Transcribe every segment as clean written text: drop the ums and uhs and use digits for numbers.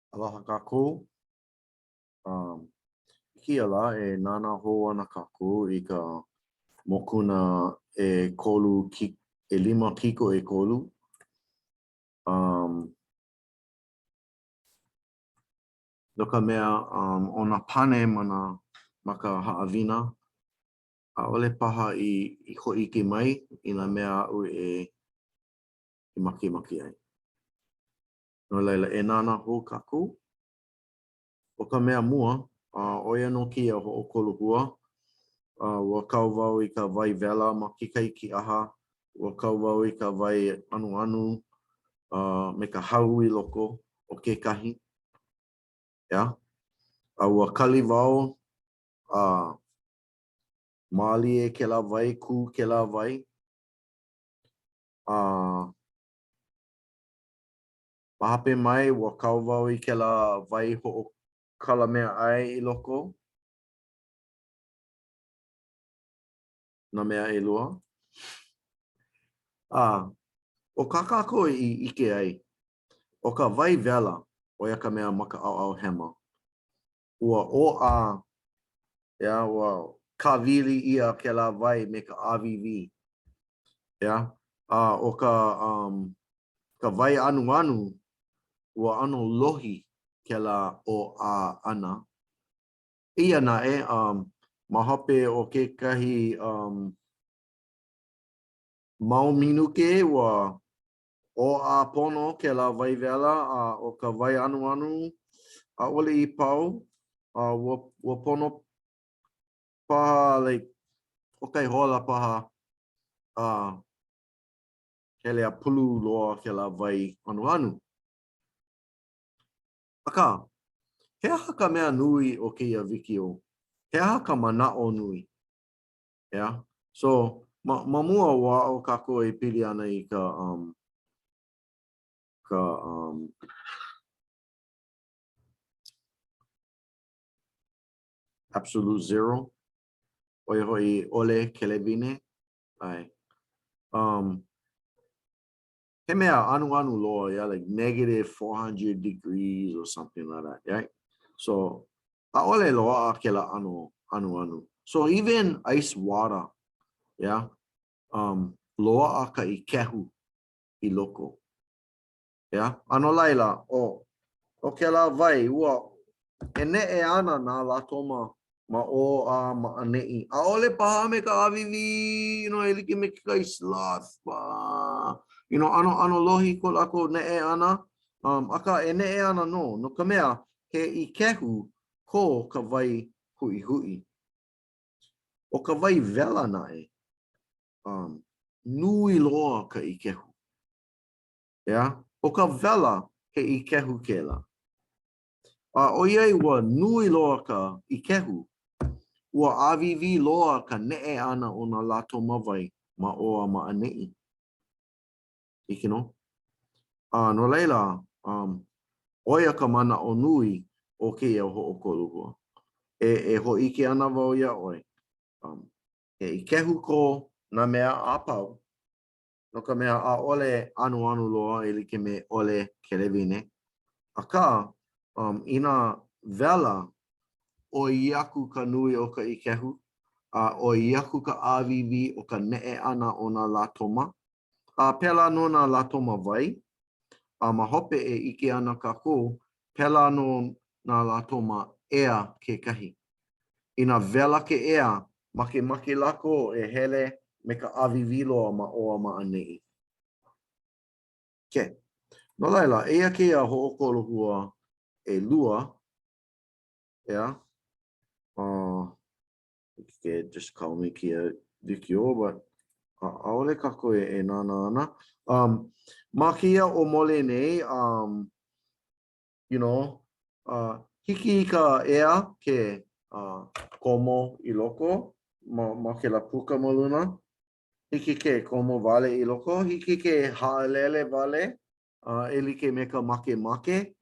Aloha kākou. Um, I kēia lā e nānā hou ana kākou i ka mokuna ʻekolu, ʻelima kiko ʻekolu. Um, no ka mea, um, ʻo nā pane ma nā, ma ka haʻawina, ʻaʻole paha i, i hōʻike mai i nā mea aʻu e, i makemake ai. No laila, e nānā hou kākou. ʻO ka mea mua, ʻo ia nō kēia hoʻokolohua. Ua kau wau i ka wai wela ma kekahi kīʻaha, ua kau wau i ka wai anuanu me ka hau i loko o kekahi. ʻEā? A ua kali wau a mālie kēlā wai, kū kēlā wai. A Ma hope mai, ua kau wau i kēlā wai hoʻokala meaʻai i loko. Nā mea ʻelua. A, ʻo kā kākou i ʻike ai, ʻo ka wai wela, ʻo ia ka mea ma ka ʻaoʻao hema, ua ʻōʻā, ʻeā, ua kāwili ʻia kēlā wai me ka ʻāwīwī, ʻeā, a ʻo ka, um, ka wai anuanu, ua ʻano lohi kēlā ʻōʻā ʻana. Eia naʻe, um, ma hope o kekahi, um, mau minuke, ua ʻōʻā pono kēlā wai wela a ʻo ka wai anuanu, ʻaʻole i pau, a ua, ua pono paha, like, hoʻokahi hola paha, a hele a pulu loa kēlā wai anuanu. Akā, he aha ka mea nui o kēia wikiō? He aha ka manaʻo nui? ʻEā? So, ma, ma mua ua aʻo kākou e pili ana i ka, um, ka, um, absolute zero, ʻo ia hoʻi ʻole kelewine, ʻae. Um, he mea anuanu loa, yeah, like negative 400 degrees or something like that, right? So, ʻaʻole loaʻa kēlā ʻano anuanu. So, even ice water, yeah, um, loaʻa ka ikehu i loko. Yeah? A no laila, ʻo, ʻo kēlā wai, ua, e neʻe ana nā latoma ma ʻō a ma ʻaneʻi. ʻAʻole paha me ka ʻāwīwī, you know, e like me kekahi sloth paha. You know, ʻano, ʻano lohi ko lākou neʻe ʻana, um, akā e neʻe ana nō, no ka mea, he ikehu ko ka wai huʻihuʻi. ʻO ka wai wela naʻe, um, nui loa ka ikehu. ʻEā? ʻO ka wela, he ikehu kēlā. A ʻoiai ua nui loa ka ikehu, ua ʻāwīwī loa ka neʻe ʻana o nā latoma wai ma ʻō a ma ʻaneʻi. Hiki nō? A no laila, um, ʻo ia ka manaʻo nui o kēia hoʻokoluhua. E, e hōʻike ana wau iā ʻoe, um, he ikehu ko nā mea a pau, no ka mea, ʻaʻole anuanu loa e like me ʻole kelewine. Akā, um, inā wela, ʻoi aku ka nui o ka ikehu, a ʻoi aku ka ʻāwīwī o ka neʻe ʻana o nā latoma, a pēlā nō nā latoma wai, a ma hope e ʻike ana kākou, pēlā nō nā latoma ea kekahi. Inā wela ke ea, makemake lākou e hele me ka ʻāwīwī loa ma ʻō a ma ʻaneʻi. Okay. No laila, eia kēia hoʻokolohua ʻelua, ʻeā, uh, ke just call me kēia wikiō, but ʻaʻole kākou e, e nānā ana. Um, ma kēia ʻōmole nei, um, you know, uh, hiki i ka ea ke uh, komo i loko ma, ma kēlā puka ma luna. Hiki ke komo wale i loko, hiki ke haʻalele wale uh, e like me ka makemake.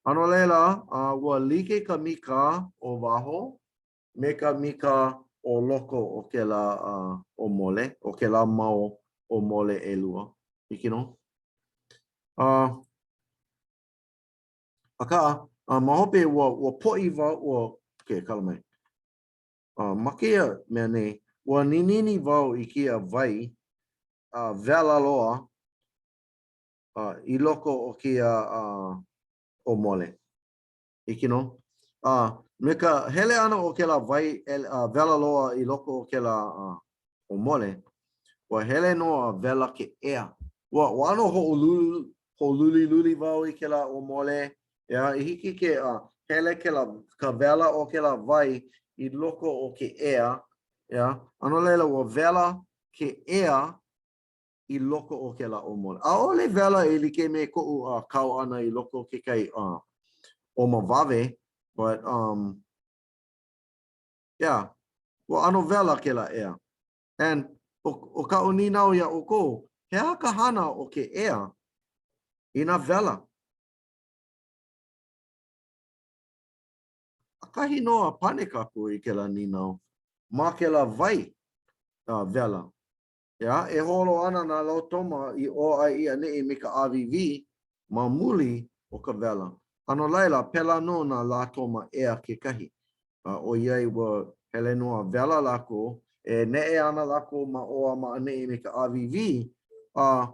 A no laila, uh, ua like ka mīkā o waho me ka mīkā o loko o kēlā uh, ʻōmole, o kēlā mau ʻōmole ʻelua. Hiki nō? Uh,. Akā, uh, ma hope ua, ua poʻi wau, ua, okay, kala mai. Uh, ma kēia mea nei, ua ninini wau i kēia wai uh, wela loa uh, i loko o kēia uh, ʻōmole. Hiki nō. A me ka hele ʻana o kēlā wai uh, wela loa i loko o kēlā uh, ʻōmole, ua hele nō a wela ke ea. Ua, ua ʻano hoʻolulu, hoʻoluliluli wau i kēlā ʻōmole, yeah, i hiki ke uh, hele kēlā, ka wela o kēlā wai i loko o ke ea, yeah, a no laila ua wela ke ea i loko o kēlā ʻōmole. ʻAʻole wela e like me koʻu uh, kau ʻana i loko o kekahi uh, ʻomawawe, but um, yeah, ua ʻano wela kēlā ea. And ʻo, ʻo kaʻu nīnau iā ʻoukou, he aha ka hana o ke ea inā wela? ʻAkahi nō a pane kākou i kēlā nīnau ma kēlā wai uh, wela. Yeah, e holo ana nā lotoma i ʻō a i ʻaneʻi me ka ʻāwīwī ma muli o ka wela. A no laila, pēlā nō nā lātoma ea kekahi. A ʻoiai ua hele nō a wela lākou, e neʻe ana lākou ma ʻō a ma ʻaneʻi me ka ʻāwīwī, a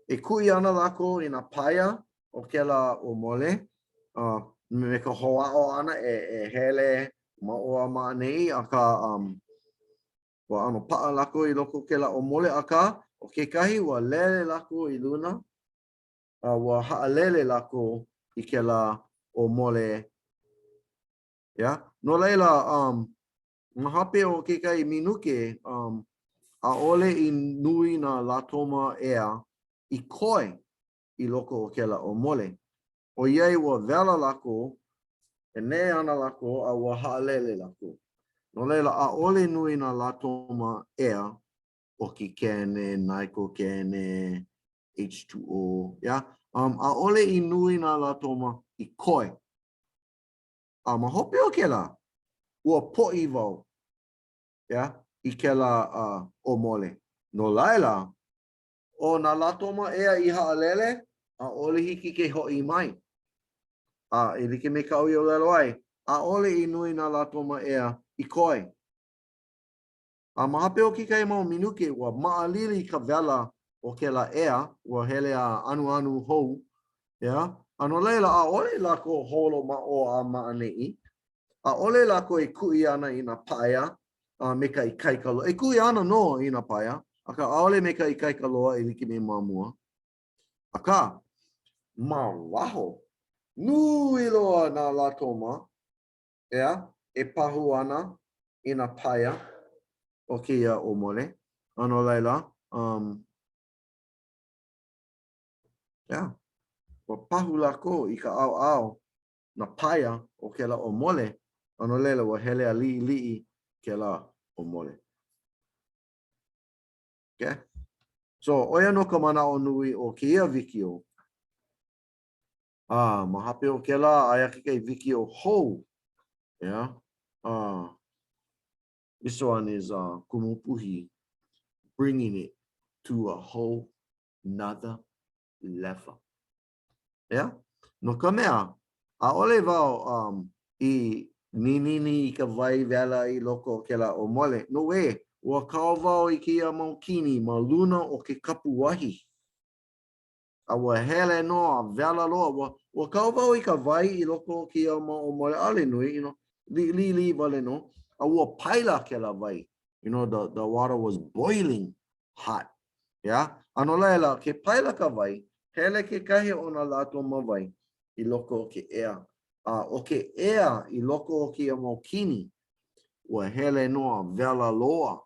e kuʻi ana lākou i nā paia o kēlā ʻōmole, a me ka hoʻāʻo ʻana e, e hele ma ʻō a ma ʻaneʻi, akā, um, Ua ʻano paʻa lākou i loko o kēlā ʻōmole, akā, ʻo kekahi, ua lele lākou i luna, a ua haʻalele lākou i kēlā ʻōmole. Yeah? No laila, um, ma hope o kekahi minuke, um, ʻaʻole i nui nā lātoma ea i koe i loko o kēlā ʻōmole. ʻOiai ua wela lākou, e neʻe ana lākou a ua haʻalele lākou. No laila, ʻaʻole nui nā lātoma ea, ʻokikene, naikokene, H2O, yeah? Um, ʻaʻole i nui nā lātoma i koe. A ma hope o kēlā, ua poʻi wau, yeah, i kēlā uh, ʻōmole. No laila, ʻO nā lātoma ea i haʻalele, ʻaʻole hiki ke hoʻi mai. A e like me kaʻu i ʻōlelo ai, ʻaʻole i nui nā lātoma ea i koe. A ma hope o kekahi mau minuke, ua maʻalili ka wela o kēlā ea, ua hele a anuanu hou, yeah? A no laila, ʻaʻole lākou holo ma ʻō a ma ʻaneʻi. ʻAʻole lākou e kuʻi ana i nā paia, a me ka ikaika loa. E kuʻi ana nō i nā paia, akā ʻaʻole me ka ikaika loa e like me ma mua. Akā, ma waho, nui loa nā lātoma, ʻeā, e pahu ana i nā paia o kēia ʻōmole. A no laila, um, yeah, ua pahu lākou i ka ʻaoʻao nā paia o kēlā ʻōmole, a no laila ua hele a liʻiliʻi kēlā ʻōmole. Okay? So, ʻo ia nō ka manaʻo nui o kēia wikiō. A ma hope o kēlā, aia kekahi wikiō hou. Yeah. Uh, this one is uh, Kumu Puhi bringing it to a whole nother level. Yeah? No ka mea, ʻaʻole wau um, i ninini i ka wai wela i loko o kēlā ʻōmole. No way, ua kau wau i kēia mau kini ma luna o ke kapuahi. A ua hele nō a wela loa. Ua, ua kau wau i ka wai i loko o kēia mau ʻōmole, ʻaʻole nui, you know, liʻiliʻi wale nō. A ua paila kēlā wai. You know, the, the water was boiling hot. Yeah? A no laila, ke paila ka wai, hele kekahi o nā lātoma wai i loko o ke ea. A ʻo ke ea i loko o kēia mau kini, ua hele nō a wela loa.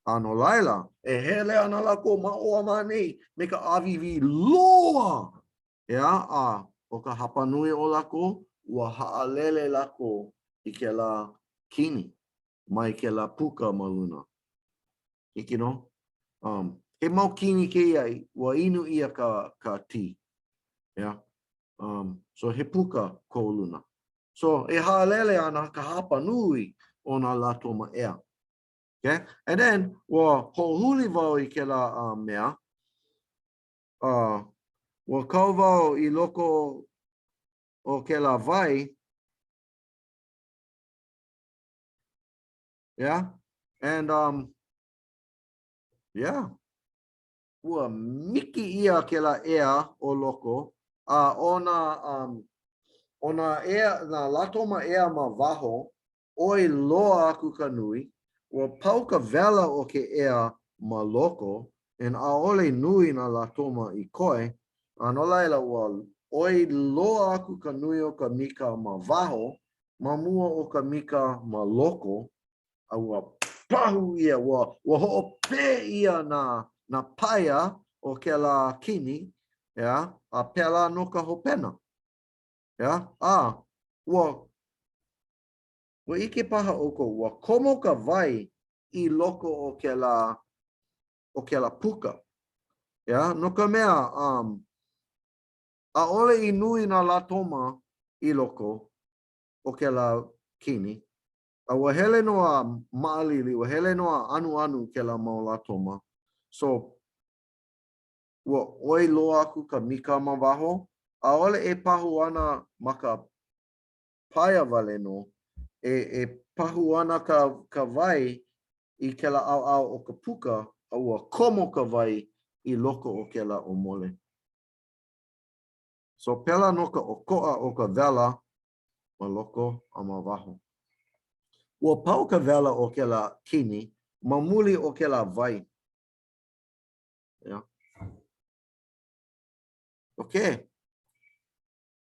A no laila, e hele ana lākou ma ʻō a ma ʻaneʻi me ka ʻāwīwī loa. ʻEā, a ʻo ka hapanui o lākou, ua haʻalele lākou i kēlā kini mai kēlā puka ma luna. Hiki nō. Um, he mau kini kēia, ua inu ʻia ka, ka tī. Yeah. Um, so he puka ko luna. So e haʻalele ana ka hapa nui o nā lātoma ea. Okay? And then, ua hoʻohuli wau i kēlā uh, mea. Uh, ua kau wau i loko. o kēlā wai, yeah, and um, yeah, ua miki ʻia kēlā ea o loko, a ʻo nā, um, ʻo nā ea, nā latoma ea ma waho, ʻoi loa aku ka nui, ua pau ka wela o ke ea ma loko, and ʻaʻole nui nā latoma i koe, a no laila, ua ʻoi loa aku ka nui o ka mika ma waho ma mua o ka mika ma loko, a ua pahu ʻia, ua, ua hoʻopē ʻia nā, nā paia o kēlā kini, ʻeā, a pēlā nō ka hopena. ʻEā, a ua, ua ʻike paha ʻoukou, ua komo ka wai i loko o kēlā, o kēlā puka. ʻEā, no ka mea, um, ʻaʻole i nui nā latoma i loko o kēlā kini, A ua hele nō a maʻalili, ua hele nō a anuanu kēlā mau latoma. So, ua ʻoi loa aku ka mika ma waho, ʻaʻole e pahu ana ma ka paia wale nō, e, e pahu ana ka, ka wai i kēlā ʻaoʻao o ka puka, a ua komo ka wai i loko o kēlā ʻōmole. So, pēlā nō ka ʻokoʻa o ka wela ma loko a ma waho. Ua pau ka wela o kēlā kini ma muli o kēlā wai. Yeah. Okay.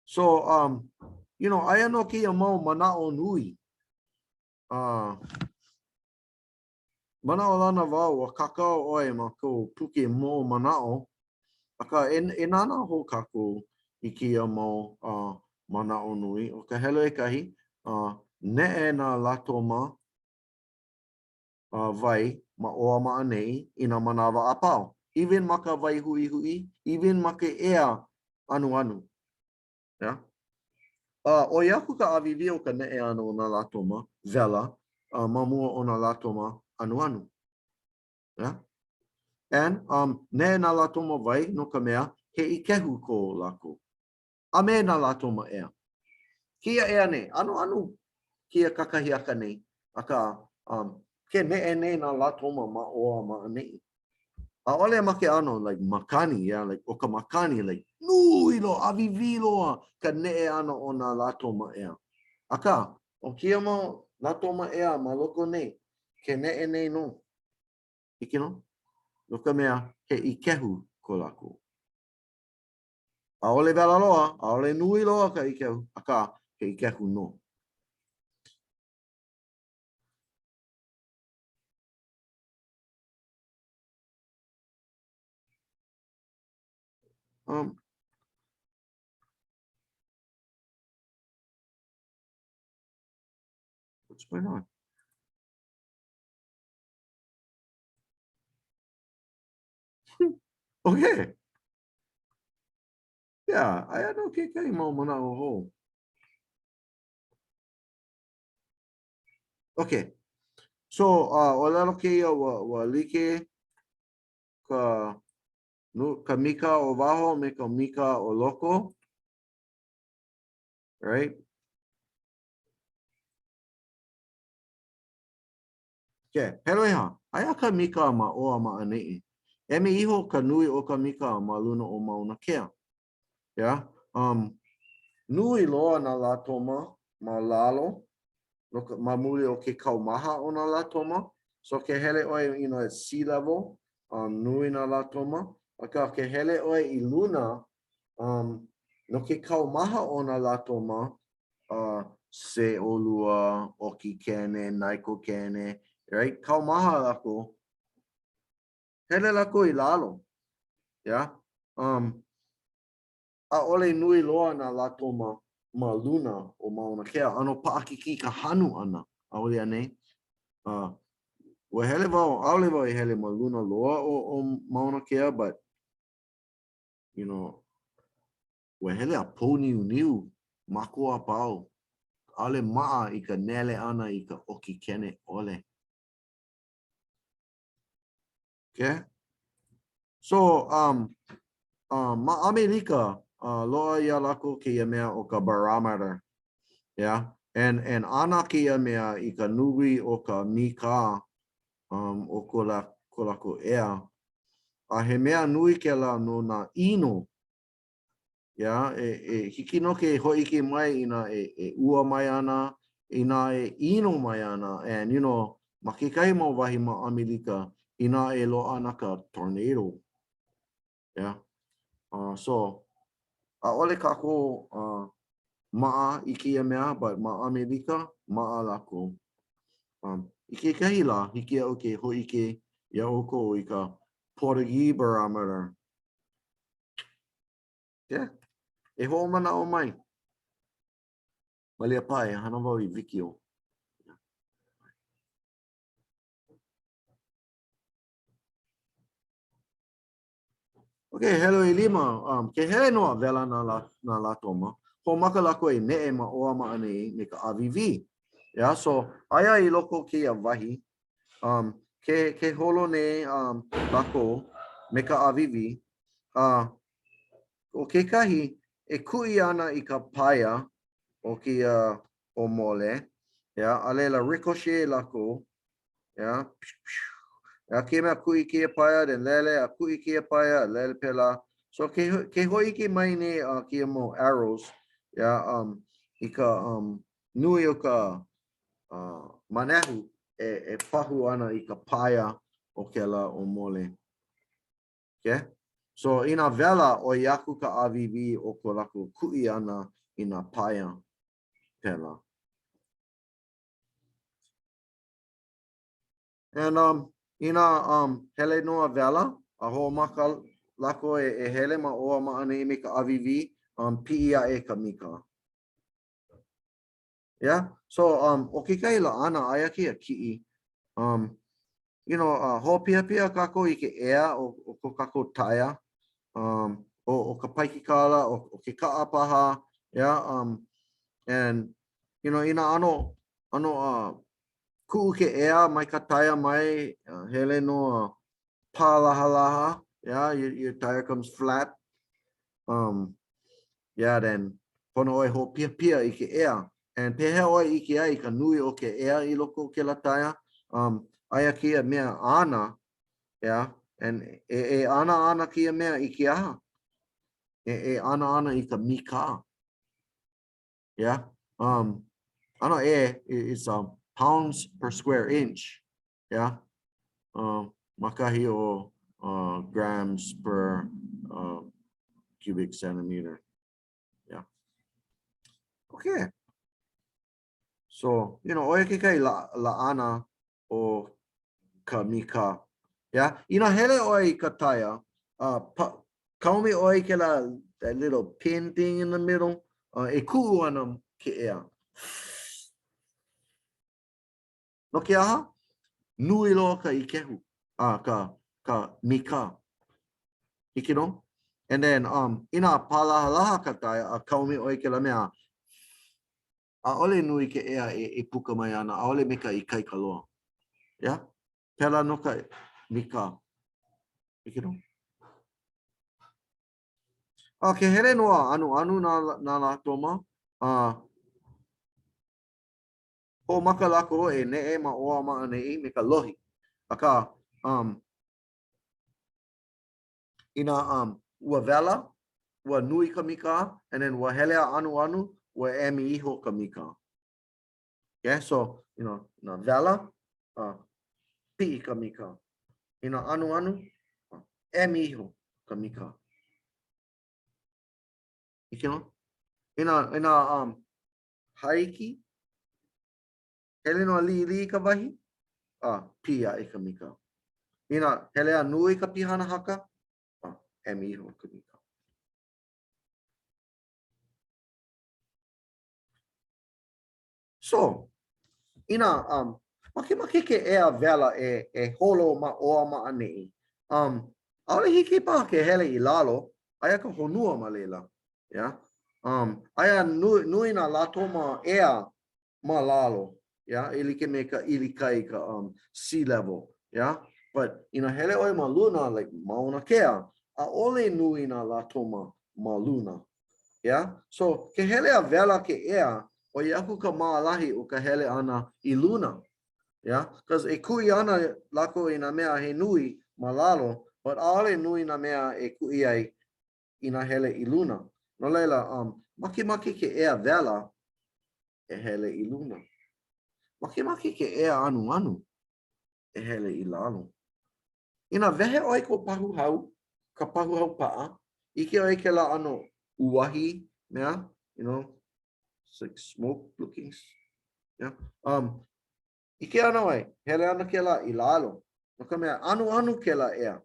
So, um, you know, aia nō kēia mau manaʻo nui. Uh, manaʻolana wau ua kākau ʻoe ma kou puke moʻomanaʻo, akā e, e nānā hou kākou i kēia mau uh, manaʻo nui. ʻO ka helu ʻekahi, uh, neʻe nā latoma uh, wai ma ʻō a ma ʻaneʻi i nā manawa a pau. Even ma ka wai huʻihuʻi, even ma ke ea anuanu. Yeah. A ʻoi aku ka ʻāwīwī o ka neʻe ʻana o nā latoma wela uh, ma mua o nā latoma anuanu. Yeah. And um, neʻe nā latoma wai no ka mea he ikehu ko lākou. A me nā latoma ea. Kēia ea nei, anuanu kēia kakahiaka nei, akā um, ke neʻe nei nā latoma ma ʻō a ma ʻaneʻi. ʻAʻole ma ke ʻano like makani, yeah, like ʻo ka makani, like nui loa, ʻāwīwī loa ka neʻe ʻana o nā latoma ea. Akā, ʻo kēia mau latoma ea ma loko nei, ke neʻe nei nō. ʻIke nō? No ka mea, he ikehu ko lākou. ʻAʻole wela loa, ʻaʻole nui loa ka ikehu, akā, he ikehu nō. Um, what's going on? Okay. Yeah, aia nō kekahi mau manaʻo hou. Okay. So, uh, ʻōlelo kēia ua, ua like ka, nu, ka mika o waho me ka mika o loko. Right? Okay, helu ʻehā, aia ka mika ma ʻō a ma ʻaneʻi. Emi iho ka nui o ka mika ma luna o Mauna Kea. Yeah? Um, nui loa nā latoma ma lalo, no ka, ma muli o ke kaumaha o nā latoma. So ke hele ʻoe, you know, at sea level, um, nui nā latoma. Akā, ke hele ʻoe i luna, um, no ke kaumaha o nā latoma, uh, CO2, ʻokikene, naikokene, right? Kaumaha lākou. Hele lākou i lalo. Yeah? Um, ʻaʻole nui loa nā latoma ma luna o Mauna Kea. ʻAno paʻakikī ka hanu ʻana, ʻaʻole anei? Uh, ua hele wau, ʻaʻole wau i hele ma luna loa o, o Mauna Kea, but, you know, Ua hele a pōniuniu mākou a pau, ʻaʻole maʻa i ka nele ʻana i ka ʻokikene ʻole. Okay? So, um, um, ma ʻAmelika, loaʻa iā lākou kēia mea ʻo ka barometer. Yeah. And, and ana kēia mea i ka nui o ka mīkā um, o ko, la, ko lākou ea. A he mea nui kēlā no nā ʻino. Yeah, e, e hiki nō ke hōʻike mai inā e, e ua mai ana, inā e ʻino mai ana, and you know, ma kekahi mau wahi ma ʻAmelika, inā e loaʻa ana ka tornado. Yeah. So, ʻaʻole kākou maʻa i kēia mea, but ma ʻAmelika, maʻa lākou. Um, I kekahi lā, hiki iaʻu ke hōʻike iā ʻoukou i ka Portuguese barometer. Yeah. E hoʻomanaʻo mai. Malia paha e hana wau i wikiō. Ok, helu ʻelima, um, ke hele nō a wela nā, lā, nā lātoma, hoʻomaka lākou e neʻe ma ʻō a ma ʻaneʻi me ka ʻāwīwī. Yeah, so, aia i loko o kēia wahi, um, ke, ke holo nei um, lākou me ka ʻāwīwī, a uh, ʻo kekahi e kuʻi ana i ka paia o kēia ʻōmole, yeah, a laila ricochet lākou, Yeah. Yeah, kēia mea kuʻi kēia paia, then lele, a kuʻi kēia paia, a lele pēlā. So ke, ke hōʻike mai nei uh, kēia mau arrows, yeah, um, i ka um, nui o ka uh, manehu e, e pahu ana i ka paia o kēlā ʻōmole. Okay? So inā wela, ʻoi aku ka ʻāwīwī o ko lākou kuʻi ʻana i nā paia pēlā. And um, inā um, hele nō a wela, a hoʻomaka lākou e, e hele ma ʻō a ma ʻaneʻi me ka ʻāwīwī, um, piʻi aʻe ka mīkā. Yeah? So, um, ʻo kekahi laʻana, aia kēia kiʻi, um, you know, uh, hoʻopihapiha kākou i ke ea o, o ko kākou taea, um, o, o ka paikikala, o, o ke kaʻa paha, yeah, um, and, you know, inā ʻano, ʻano uh, kuʻu ke ea mai ka taea mai, uh, hele nō a pālahalaha, yeah, your, your tire comes flat. Um, yeah, then pono ʻoe hoʻopiapia i ke ea. And pehea ʻoe ʻike ai i ka nui o ke ea i loko o kēlā taea? Um, aia kēia mea ana, yeah, and e, e ana ana kēia mea i ke aha? E, e ana ana i ka mīkā. Yeah. Um, ʻano ʻē, it's um, pounds per square inch. Yeah. Um, ma kahi o uh, grams per uh, cubic centimeter. Yeah. Okay. So, you know, ʻo ia kekahi la, laʻana o ka mīkā. Yeah? Inā hele ʻoe i ka taea, uh, pa, kaomi ʻoe i kēlā that little pin thing in the middle, uh, e kuʻu ana ke ea. No ke aha? Nui loa ka ikehu, uh, ka, ka mīkā. Hiki nō? And then, um, inā pālahalaha ka taea, a kaomi ʻoe i kēlā mea, ʻaʻole nui ke ea e, e puka mai ana, ʻaʻole me ka ikaika loa. Yeah? Pēlā nō ka mīkā. Hiki nō? A ke hele nō a anuanu nā, nā lātoma, a hoʻomaka lākou e neʻe ma ʻō a ma ʻaneʻi me ka lohi. Akā, um, Inā um, ua wela, ua nui ka mīkā, and then ua hele a anuanu, ua emi iho ka mīkā. Okay, so, you know, inā wela, uh, piʻi ka mīkā. Inā anuanu, uh, emi iho ka mīkā. Hiki nō? Inā, inā um, hāiki, Hele nō a liʻiliʻi ka wahi, a piʻi aʻe ka mīkā. Inā hele a nui ka pihanahaka, a emi iho ka mīkā. So, inā um, makemake ke ea wela e, e holo ma ʻō a ma ʻaneʻi, um, ʻaʻole hiki paha ke hele i lalo, aia ka honua ma laila. Yeah? Um, aia nui, nui nā lātoma ea ma lalo, yeah, e like me ka ʻilikai, ka um, sea level, yeah? But inā hele ʻoe ma luna, like Mauna Kea, ʻaʻole nui nā lātoma ma luna. Yeah? So, ke hele a wela ke ea, ʻoi aku ka maʻalahi o ka hele ʻana i luna. Yeah? Cause e kuʻi ana lākou i nā mea he nui ma lalo, but ʻaʻole nui nā mea e kuʻi ai inā hele i luna. No laila, um, makemake ke ea wela e hele i luna. Makemake ke ea anuanu e hele i lalo. Inā wehe ʻoe i kou pahu hau, ka pahu hau paʻa, ʻike ʻoe i kēlā ʻano uahi mea, you know, it's like smoke looking, yeah. Um, ʻike ana ʻoe, hele ana kēlā i lalo. No ka mea, anuanu kēlā ea.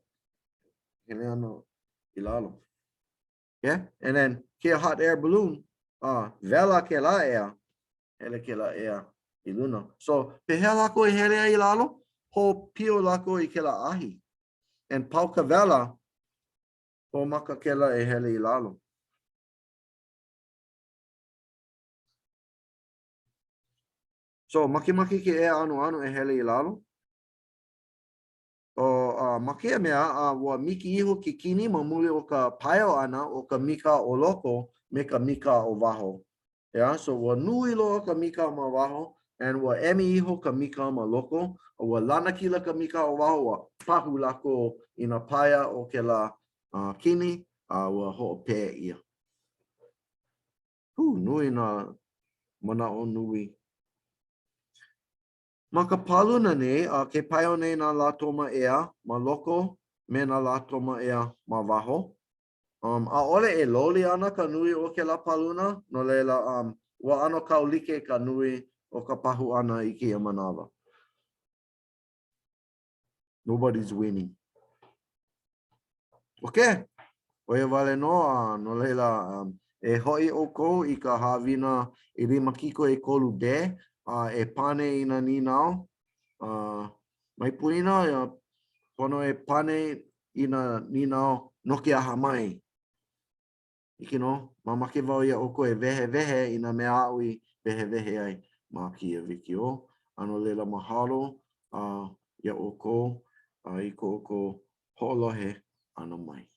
Hele ana i lalo. Yeah? And then, kēia hot air balloon, uh, wela kēlā ea, hele kēlā ea i luna. So, pehea lākou e hele ai i lalo? Hoʻopio lākou i kēlā ahi. And pau ka wela, hoʻomaka kēlā e hele i lalo. So, makemake ke ea anuanu e hele i lalo? ʻO, a ma kēia mea, a ua miki iho ke kini ma muli o ka paio ʻana o ka mīkā o loko me ka mīkā o waho. Yeah, so ua nui loa ka mīkā ma waho, and ua emi iho ka mīkā ma loko, a ua lanakila ka mīkā o waho, ua pahu lākou i nā paia o kēlā uh, kini, a ua hoʻopē ʻia. Hū, nui nā manaʻo nui. Ma ka pāluna nei, a ke paio nei nā lātoma ea ma loko me nā lātoma ea ma waho. Um, ʻaʻole e loli ana ka nui o kēlā pāluna, no laila, um, ua ʻano kaulike ka nui o ka pahu ʻana i kēia manawa. Nobody's winning. Okay. ʻO ia wale nō, a no laila, um, e hoʻi ʻoukou i ka haʻawina ʻelima kiko ʻekolu B, a e pane i nā nīnau. Uh, mai poina, ia, pono e pane i nā nīnau no ke aha mai. Hiki nō, mamake wau iā ʻoukou e wehewehe i nā mea aʻu i wehewehe ai ma kēia wikiō, a no laila mahalo uh, iā ʻoukou uh, i ko ʻoukou hoʻolohe ʻana mai.